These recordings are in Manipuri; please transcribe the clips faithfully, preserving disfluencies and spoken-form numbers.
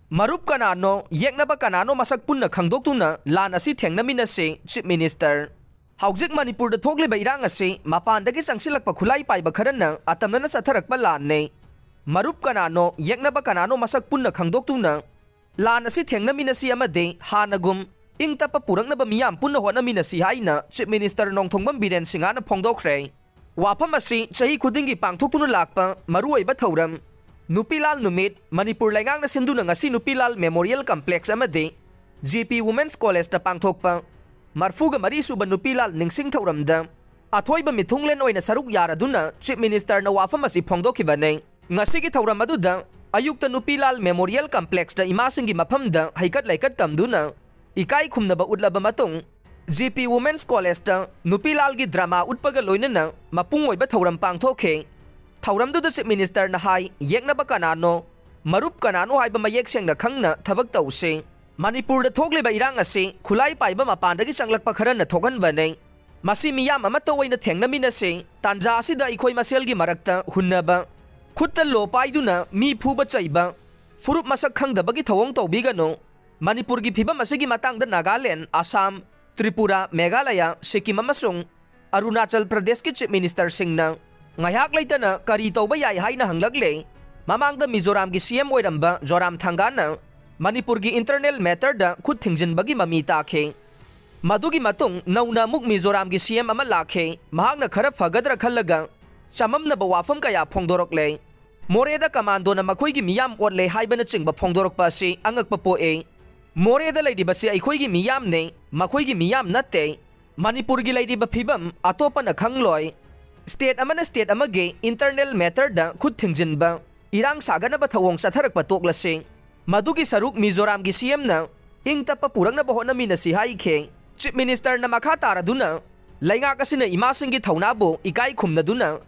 ꯃꯔꯨꯞ ꯀꯅꯥꯅꯣ, ꯌꯦꯛꯅꯕ ꯀꯅꯥꯅꯣ ꯃꯁꯛ ꯄꯨꯟꯅ ꯈꯪꯗꯣꯛꯇꯨꯅ ꯂꯥꯟ ꯑꯁꯤ ꯊꯦꯡꯅꯃꯤꯟꯅꯁꯤ, Chief Minister꯫ ꯍꯧꯖꯤꯛ ꯃꯅꯤꯄꯨꯔꯗ ꯊꯣꯛꯂꯤꯕ ꯏꯔꯥꯡ ꯑꯁꯤ ꯃꯄꯥꯟꯗꯒꯤ ꯆꯪꯁꯤꯜꯂꯛꯄ ꯈꯨꯠꯂꯥꯏ ꯄꯥꯏꯕ ꯈꯔꯅ ꯑꯇꯝꯅꯅ ꯆꯠꯊꯔꯛꯄ ꯂꯥꯟꯅꯤ꯫ ꯃꯔꯨꯞ ꯀꯅꯥꯅꯣ, ꯌꯦꯛꯅꯕ ꯀꯅꯥꯅꯣ ꯃꯁꯛ ꯄꯨꯟꯅ ꯈꯪꯗꯣꯛꯇꯨꯅ ꯂꯥꯟ ꯑꯁꯤ ꯊꯦꯡꯅꯃꯤꯟꯅꯁꯤ ꯑꯃꯗꯤ ꯍꯥꯟꯅꯒꯨꯝ ꯏꯪ ꯇꯞꯄ ꯄꯨꯔꯛꯅꯕ ꯃꯤꯌꯥꯝ ꯄꯨꯟꯅ ꯍꯣꯠꯅꯃꯤꯟꯅꯁꯤ ꯍꯥꯏꯅ Chief Minister ꯅꯣꯡꯊꯣꯡꯕꯝ ꯕꯤꯔꯦꯟ ꯁꯤꯡꯍꯅ ꯐꯣꯡꯗꯣꯛꯈ꯭ꯔꯦ꯫ ꯋꯥꯐꯝ ꯑꯁꯤ ꯆꯍꯤ ꯈꯨꯗꯤꯡꯒꯤ ꯄꯥꯡꯊꯣꯛꯇꯨꯅ ꯂꯥꯛꯄ ꯃꯔꯨꯑꯣꯏꯕ ꯊꯧꯔꯝ ꯅꯨꯄꯤꯂꯥꯜ ꯅꯨꯃꯤꯠ, ꯃꯅꯤꯄꯨꯔ ꯂꯩꯉꯥꯛꯅ ꯁꯤꯟꯗꯨꯅ ꯉꯁꯤ ꯅꯨꯄꯤꯂꯥꯜ Memorial Complex ꯑꯃꯗꯤ G P Women's Collegeꯇ ꯄꯥꯡꯊꯣꯛꯄ ꯃꯔꯤꯐꯨꯒ ꯃꯔꯤ ꯁꯨꯕ ꯅꯨꯄꯤꯂꯥꯜ ꯅꯤꯡꯁꯤꯡ ꯊꯧꯔꯝꯗ ꯑꯊꯣꯏꯕ ꯃꯤꯊꯨꯡꯂꯦꯟ ꯑꯣꯏꯅ ꯁꯔꯨꯛ ꯌꯥꯔꯗꯨꯅ Chief Ministerꯅ ꯋꯥꯐꯝ ꯑꯁꯤ ꯐꯣꯡꯗꯣꯛꯈꯤꯕꯅꯤ꯫ ꯉꯁꯤꯒꯤ ꯊꯧꯔꯝ ꯑꯗꯨꯗ ꯑꯌꯨꯛꯇ ꯅꯨꯄꯤꯂꯥꯜ Memorial Complexꯇ ꯏꯃꯥꯁꯤꯡꯒꯤ ꯃꯐꯝꯗ ꯍꯩꯀꯠ ꯂꯩꯀꯠ ꯇꯝꯗꯨꯅ ꯏꯀꯥꯏ ꯈꯨꯝꯅꯕ ꯎꯠꯂꯕ ꯃꯇꯨꯡ, G P Women's Collegeꯇ ꯅꯨꯄꯤꯂꯥꯜꯒꯤ drama ꯎꯠꯄꯒ ꯂꯣꯏꯅꯅ ꯃꯄꯨꯡ ꯑꯣꯏꯕ ꯊꯧꯔꯝ ꯄꯥꯡꯊꯣꯛꯈꯤ꯫ ꯊꯧꯔꯝꯗꯨꯗ Chief Ministerꯅ ꯍꯥꯏ, ꯌꯦꯛꯅꯕ ꯀꯅꯥꯅꯣ, ꯃꯔꯨꯞ ꯀꯅꯥꯅꯣ ꯍꯥꯏꯕ ꯃꯌꯦꯛ ꯁꯦꯡꯅ ꯈꯪꯅ ꯊꯕꯛ ꯇꯧꯁꯤ꯫ ꯃꯅꯤꯄꯨꯔꯗ ꯊꯣꯛꯂꯤꯕ ꯏꯔꯥꯡ ꯑꯁꯤ ꯈꯨꯠꯂꯥꯏ ꯄꯥꯏꯕ ꯃꯄꯥꯟꯗꯒꯤ ꯆꯪꯂꯛꯄ ꯈꯔꯅ ꯊꯣꯛꯍꯟꯕꯅꯤ꯫ ꯃꯁꯤ ꯃꯤꯌꯥꯝ ꯑꯃꯠꯇ ꯑꯣꯏꯅ ꯊꯦꯡꯅꯃꯤꯟꯅꯁꯤ꯫ ꯇꯥꯟꯖꯥ ꯑꯁꯤꯗ ꯑꯩꯈꯣꯏ ꯃꯁꯦꯜꯒꯤ ꯃꯔꯛꯇ ꯍꯨꯟꯅꯕ, ꯈꯨꯠꯇ ꯂꯣ ꯄꯥꯏꯗꯨꯅ ꯃꯤ ꯐꯨꯕ ꯆꯩꯕ, ꯐꯨꯔꯨꯞ ꯃꯁꯛ ꯈꯪꯗꯕꯒꯤ ꯊꯧꯑꯣꯡ ꯇꯧꯕꯤꯒꯅꯨ꯫ ꯃꯅꯤꯄꯨꯔꯒꯤ ꯐꯤꯕꯝ ꯑꯁꯤꯒꯤ ꯃꯇꯥꯡꯗ ꯅꯥꯒꯥꯂꯦꯟ, ꯑꯁꯥꯝ, ꯇ꯭ꯔꯤꯄꯨꯔꯥ, ꯃꯦꯘꯥꯂꯌꯥ, ꯁꯤꯛꯀꯤꯝ ꯑꯃꯁꯨꯡ ꯑꯔꯨꯅꯥꯆꯜ ꯄ꯭ꯔꯗꯦꯁꯀꯤ Chief Ministerꯁꯤꯡꯅ ꯉꯥꯏꯍꯥꯛ ꯂꯩꯇꯅ ꯀꯔꯤ ꯇꯧꯕ ꯌꯥꯏ ꯍꯥꯏꯅ ꯍꯪꯂꯛꯂꯦ꯫ ꯃꯃꯥꯡꯗ ꯃꯤꯖꯣꯔꯥꯝꯒꯤ C M ꯑꯣꯏꯔꯝꯕ ꯖꯣꯔꯥꯝꯊꯪꯒꯥꯅ ꯃꯅꯤꯄꯨꯔꯒꯤ internal matterꯗ ꯈꯨꯠ ꯊꯤꯡꯖꯤꯟꯕꯒꯤ ꯃꯃꯤ ꯇꯥꯈꯤ꯫ ꯃꯗꯨꯒꯤ ꯃꯇꯨꯡ ꯅꯧꯅ ꯑꯃꯨꯛ ꯃꯤꯖꯣꯔꯥꯝꯒꯤ C M ꯑꯃ ꯂꯥꯛꯈꯤ꯫ ꯃꯍꯥꯛꯅ ꯈꯔ ꯐꯒꯗ꯭ꯔꯥ ꯈꯜꯂꯒ ꯆꯃꯝꯅꯕ ꯋꯥꯐꯝ ꯀꯌꯥ ꯐꯣꯡꯗꯣꯔꯛꯂꯦ꯫ ꯃꯣꯔꯦꯗ ꯀꯃꯥꯟꯗꯣꯅ ꯃꯈꯣꯏꯒꯤ ꯃꯤꯌꯥꯝ ꯑꯣꯠꯂꯦ ꯍꯥꯏꯕꯅꯆꯤꯡꯕ ꯐꯣꯡꯗꯣꯔꯛꯄ ꯑꯁꯤ ꯑꯉꯛꯄ ꯄꯣꯛꯏ꯫ ꯃꯣꯔꯦꯗ ꯂꯩꯔꯤꯕꯁꯤ ꯑꯩꯈꯣꯏꯒꯤ ꯃꯤꯌꯥꯝꯅꯤ, ꯃꯈꯣꯏꯒꯤ ꯃꯤꯌꯥꯝ ꯅꯠꯇꯦ꯫ ꯃꯅꯤꯄꯨꯔꯒꯤ ꯂꯩꯔꯤꯕ ꯐꯤꯕꯝ ꯑꯇꯣꯞꯄꯅ ꯈꯪꯂꯣꯏ꯫ State ꯑꯃꯅ state ꯑꯃꯒꯤ internal matterꯗ ꯈꯨꯠ ꯊꯤꯡꯖꯤꯟꯕ, ꯏꯔꯥꯡ ꯁꯥꯒꯠꯅꯕ ꯊꯧꯑꯣꯡ ꯆꯠꯊꯔꯛꯄ ꯇꯣꯛꯂꯁꯤ꯫ ꯃꯗꯨꯒꯤ ꯁꯔꯨꯛ ꯃꯤꯖꯣꯔꯥꯝꯒꯤ C Mꯅ ꯏꯪ ꯇꯞꯄ ꯄꯨꯔꯛꯅꯕ ꯍꯣꯠꯅꯃꯤꯟꯅꯁꯤ ꯍꯥꯏꯈꯤ꯫ Chief Ministerꯅ ꯃꯈꯥ ꯇꯥꯔꯗꯨꯅ ꯂꯩꯉꯥꯛ ꯑꯁꯤꯅ ꯏꯃꯥꯁꯤꯡꯒꯤ ꯊꯧꯅꯥꯕꯨ ꯏꯀꯥꯏ ꯈꯨꯝꯅꯗꯨꯅ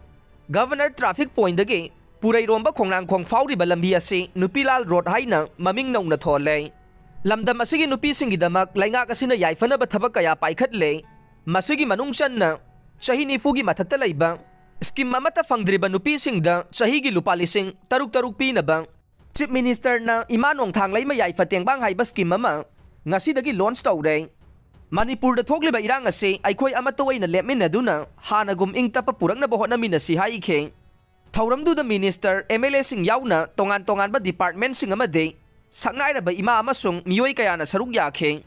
Governor traffic pointꯗꯒꯤ ꯄꯨꯔꯩꯔꯣꯝꯕ ꯈꯣꯡꯅꯥꯡꯈꯣꯡ ꯐꯥꯎꯔꯤꯕ ꯂꯝꯕꯤ ꯑꯁꯤ ꯅꯨꯄꯤꯂꯥꯜ road ꯍꯥꯏꯅ ꯃꯃꯤꯡ ꯅꯧꯅ ꯊꯣꯜꯂꯦ꯫ ꯂꯝꯗꯝ ꯑꯁꯤꯒꯤ ꯅꯨꯄꯤꯁꯤꯡꯒꯤꯗꯃꯛ ꯂꯩꯉꯥꯛ ꯑꯁꯤꯅ ꯌꯥꯏꯐꯅꯕ ꯊꯕꯛ ꯀꯌꯥ ꯄꯥꯏꯈꯠꯂꯦ꯫ ꯃꯁꯤꯒꯤ ꯃꯅꯨꯡ ꯆꯟꯅ ꯆꯍꯤ ꯅꯤꯐꯨꯒꯤ ꯃꯊꯛꯇ ꯂꯩꯕ scheme ꯑꯃꯠꯇ ꯐꯪꯗ꯭ꯔꯤꯕ ꯅꯨꯄꯤꯁꯤꯡꯗ ꯆꯍꯤꯒꯤ ꯂꯨꯄꯥ ꯂꯤꯁꯤꯡ ꯇꯔꯨꯛ ꯇꯔꯨꯛ ꯄꯤꯅꯕ Chief Ministerꯅ ꯏꯃꯥ ꯅꯣꯡꯊꯥꯡꯂꯩꯃ ꯌꯥꯏꯐ ꯇꯦꯡꯕꯥꯡ ꯍꯥꯏꯕ scheme ꯑꯃ ꯉꯁꯤꯗꯒꯤ launch ꯇꯧꯔꯦ꯫ ꯃꯅꯤꯄꯨꯔꯗ ꯊꯣꯛꯂꯤꯕ ꯏꯔꯥꯡ ꯑꯁꯤ ꯑꯩꯈꯣꯏ ꯑꯃꯠꯇ ꯑꯣꯏꯅ ꯂꯦꯞꯃꯤꯟꯅꯗꯨꯅ ꯍꯥꯟꯅꯒꯨꯝ ꯏꯪ ꯇꯞꯄ ꯄꯨꯔꯛꯅꯕ ꯍꯣꯠꯅꯃꯤꯟꯅꯁꯤ ꯍꯥꯏꯈꯤ꯫ ꯊꯧꯔꯝꯗꯨꯗ minister, MLAꯁꯤꯡ ꯌꯥꯎꯅ ꯇꯣꯉꯥꯟ ꯇꯣꯉꯥꯟꯕ departmentꯁꯤꯡ ꯑꯃꯗꯤ ꯁꯛꯅꯥꯏꯔꯕ ꯏꯃꯥ ꯑꯃꯁꯨꯡ ꯃꯤꯑꯣꯏ ꯀꯌꯥꯅ ꯁꯔꯨꯛ ꯌꯥꯈꯤ꯫